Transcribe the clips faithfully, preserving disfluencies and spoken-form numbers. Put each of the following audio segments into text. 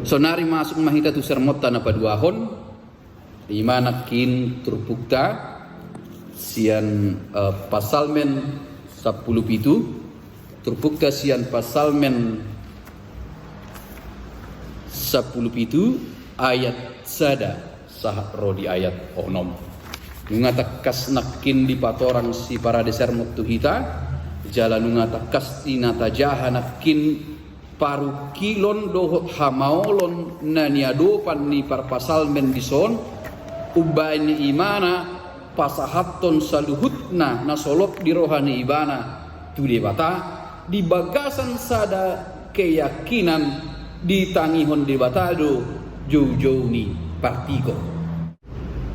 Saonari masuk ma hita tu sermonta na paduahon, i ma nangkin turpukta sian, eh, Psalmen sampulu pitu, turpukta sian Psalmen sampulu pitu ayat sada sahat ro di ayat onom. Nunga tangkas nangkin dipatorang siparade sermon tu hita, jala nunga tangkas i na tajaha nangkin parungkilon dohot hamaolon na niadopan ni parpsalmen dison, umbahen i ma na pasahathon saluhutna na solot di roha ni ibana tu Debata, di bagasan sada keyakinan ditangihon Debata do joujou ni partigor.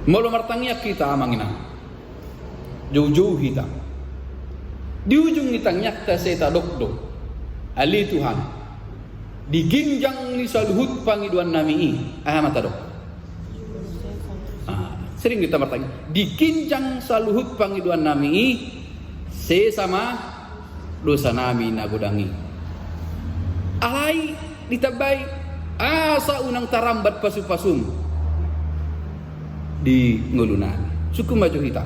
Molo martangiang hita, amang inang, joujou hita. Di ujung ni tangiangta sai tadok do, ale Tuhan, di ginjang ni saluhut pangidoannami i, aha ma tadok? Ah, sering hita martangiang, di ginjang saluhut pangidoannami i, sesa ma dosanami na godang i. Alai ditambai, asa unang tarambat pasupasum di ngolunami. Sungkun ma jo hita.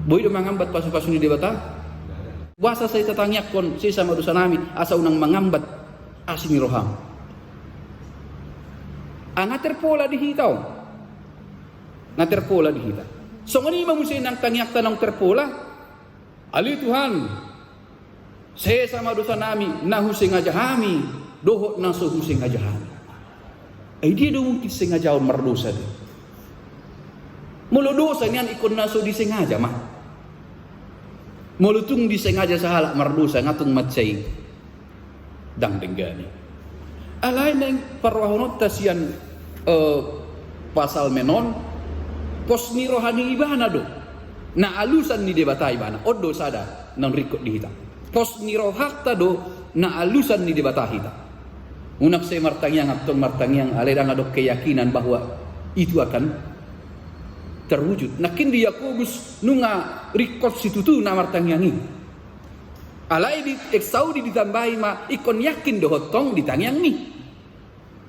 Boi do mangambat pasupasu ni Debata? Boasa sai tatangiangkon, sesa ma dosanami, asa unang mangambat asi ni roham? Nga terpola di hita on. Nga terpola di hita. Songon i ma muse nang tangiangta naung terpola. Ale Tuhan, sesa ma dosanami, na husengaja hami dohot na so husengaja hami. Ai dia do mungkin sengajaon mardosa do? Molo dosa nian ingkon na so disengaja ma. Molo tung disengaja sahalak mardosa, nga tung mansai ndang denggan i. Alai naeng parrohahononta sian, eh, Psalmen on, pos ni roha ni ibana do na alusan ni Debata ibana. On do sada naung ringkot di hita. Pos ni rohanta do na alusan ni Debata hita. Unang sai martangiang, antong martangiang alai ndang adong keyakinan bahwa itu akan terwujud. Nangkin di Yakobus nunga ringkot situtu na martangiang i. Alai di Eksaudi ditambai ma, ingkon yakin do ho tong di tangiangmi.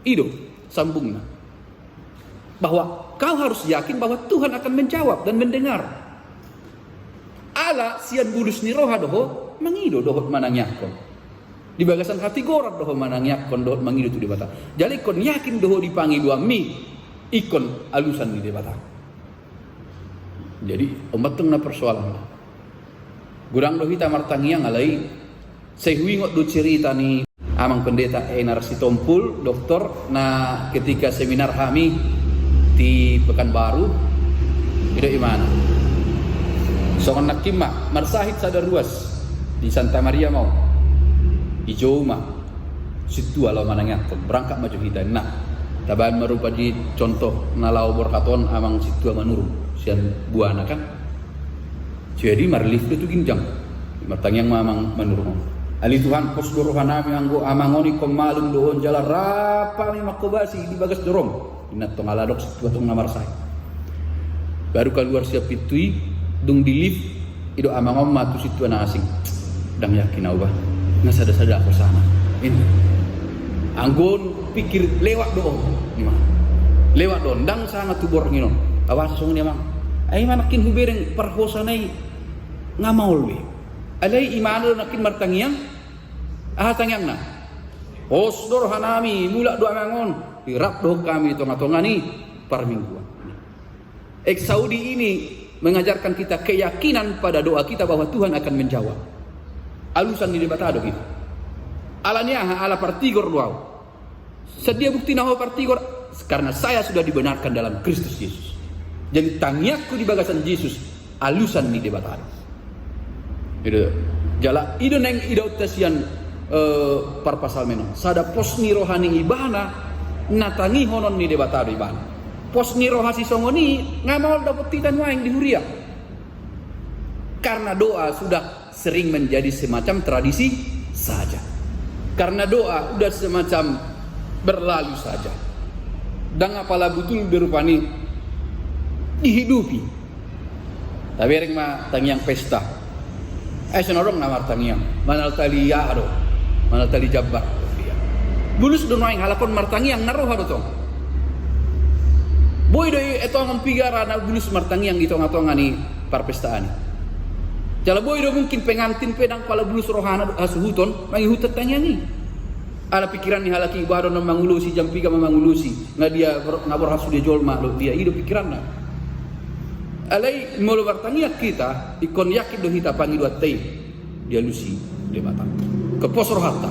I do sambungna. Bahwa kau harus yakin bahwa Tuhan akan menjawab dan mendengar. Ala sian bulus ni roha do ho mangido dohot manangiangkon. Di bagasan hatigoran do ho manangiangkon dohot mangido tu Debata. Jala ingkon yakin do ho di pangidoanmi, ingkon alusan ni Debata. Jadi, on ma antong na persoalan. Godang do hita martangiang, alai sai huingot do cerita ni Amang Pendeta Enar Sitompul, doktor, na ketika seminar hami di Pekanbaru, i do ibana. Songon nangkin ma, marsahit sada ruas di Santa Maria ma on. Dijou ma sintua laho manangiangkon, berangkat ma jo hita. Nah, tabaen ma rupa di contoh na laho borhat on, amang sintua Manurung sian Buana kan. Jadi marlift do tu ginjang. Martangiang ma amang Manurung on. Ale Tuhan, pos do rohanami anggo amang on ingkon malum do on jala rap hami manghobasi di bagas jorom. Inna tong ala adong sintua tong na marsahit. Baru kaluar sian pintu i, dung di lift, i do amang on ma tu sintua na asing. Ndang yakin au bah. Nga sada-sada hosana. Ini. Anggo on pikir lewat do on. Ima. Lewat do on. Ndang sanga tu borngin on. Au asa songon i amang. Ai ima nangkin hubereng parhosana i nga maol be. Alai imana do nangkin martangiang. Aha tangiangna? Pos do rohanami, mulak do amang on. Rap dohot hami di tonga-tonga ni parmingguan. Eksaudi ini mengajarkan kita keyakinan pada doa kita bahwa Tuhan akan menjawab. Alusan ni Debata do hita. Ala ni aha? Ala partigor do au. Sadia buktina ho partigor? Karena saya sudah dibenarkan dalam Kristus Yesus. Jadi tangiangku di bagasan Jesus, alusan ni Debata do. I do. Jala i do naeng idaonta sian, eh, parpsalmen on. Sada pos ni roha ni ibana, na tangihonon ni Debata do ibana. Pos ni roha sisongon i nga maol dapot hita nuaeng di huria. Karena doa sudah sering menjadi semacam tradisi saja. Karena doa udah semacam berlalu saja. Ndang apala butul be rupani dihidupi. Tabereng ma tangiang pesta. Ai songon adong na martangiang. Manaltali aha do? Manaltali jambar. Bulus do nuaeng halak on martangiang na roha do tong. Boi do i etongon piga ra na bulus martangiang di tonga-tonga ni parpestaan i. Jala boi do mungkin pengantin pe ndang pala bulus rohana dohot hasuhuton mangihuthon tangiang i. Ala pikiran ni halak i, bah, adong na mangulosi, jam piga ma mangulosi, nga dia, nga borhat sude jolma dohot dia, i do pikiranna. Alai molo martangiang hita, ingkon yakin do hita pangidoanta i dialusi Debata. Ingkon pos rohanta.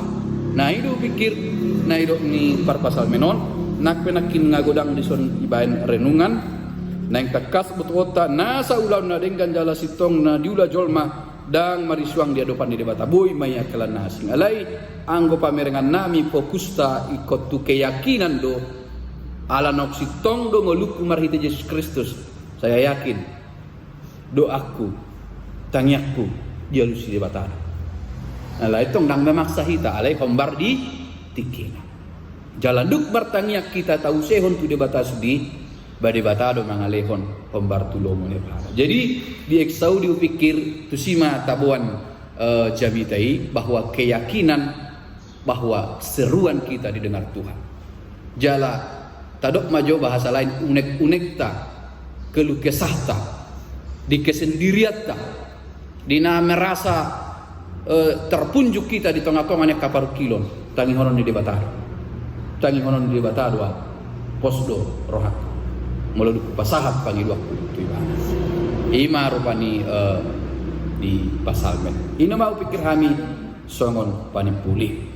Na i do hupikir na nidok ni parpsalmen on. Nang pe nangkin nga godang dison dibaen renungan, naeng tangkas botoonta nasa ulaon na denggan jala sintong na diula jolma ndang marisuang di adopan ni Debata, boi ma i angka na asing. Alai anggo pamerengannami fokusta ingkon tu keyakinan do, ala naung sintong do ngolungku marhite Jesus Kristus, saya yakin doangku, tangiangku dialusi Debata do. Alai tong ndang memaksa hita, alai hombar di tingkina. Jala nduk martangiang hita tausehon tu Debata sude, ba Debata do mangalehon hombar tu lomo ni rohana. Jadi di Exaudi hupikir tusi ma taboan, eh, jamita i, bahwa keyakinan bahwa seruan kita didengar Tuhan. Jala tadok ma jo bahasa lain, unek-unekta, keluh kesahta, di kesendirianta, di na merasa, eh, terpunjuk kita di tonga-tonga ni angka parungkilon, tangihonon ni Debata do. Tangihonon ni Debata do, ah, pos do rohangku molo dung hupasahat pangidoanku tu Ibana. I ma rupani, eh, di psalmen. I nama hupikir hami songon panimpuli.